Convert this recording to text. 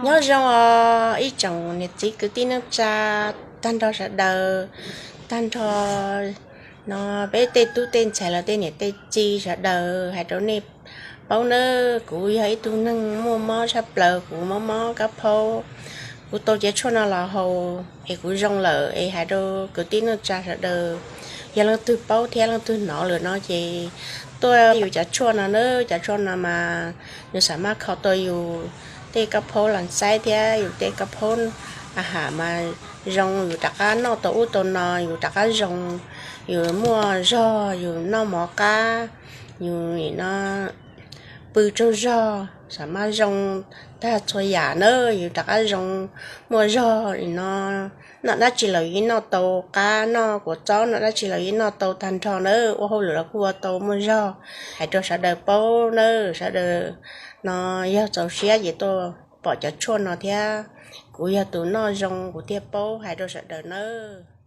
Nyob zoo os ib tsoom niam txiv kwv tij neej tsa tag nrho sawv daws, tag nrho no peb tej tub tej ntxhais los tej niam tej txiv sawv daws hais rau nej paub nawb, kuv yog ib tug neeg muaj mob tshaj plaws, kuv mob mob kab phaub. Kuv tau cov tshuaj no los haus es kuv zoo lawm es hais rau kwv tij neej tsa sawv daws, yog leej twg paub thiab leej twg hnov lawm no ces tuaj yus cov tshuaj no nawb. Cov tshuaj no mas nws xam maj kho tau yus tej kab phaub las xaib thiab yus tej kab phaub a ham mas zoo, yus rov qab noj tau ub tau no yus rov qab zoo, yus muaj zog, yus noj mov qab, yus no pw tsaug zog, xam maj zoo tag txhua yam nawb, yus rov qab zoo, muaj zog no, noj dab tsi los yeej noj tau, qab noj kua txob noj dab tsi los yeej noj tau tag nrho nawb, ua hauj lwm los kuj ua tau muaj zog. Hais rau sawv daws paub nawb, sawv daws no yog txaus siab ces tuaj pom cov tshuaj no thiab, kuv yog tus noj zoo kuv thiaj paub hais rau sawv daws nawb.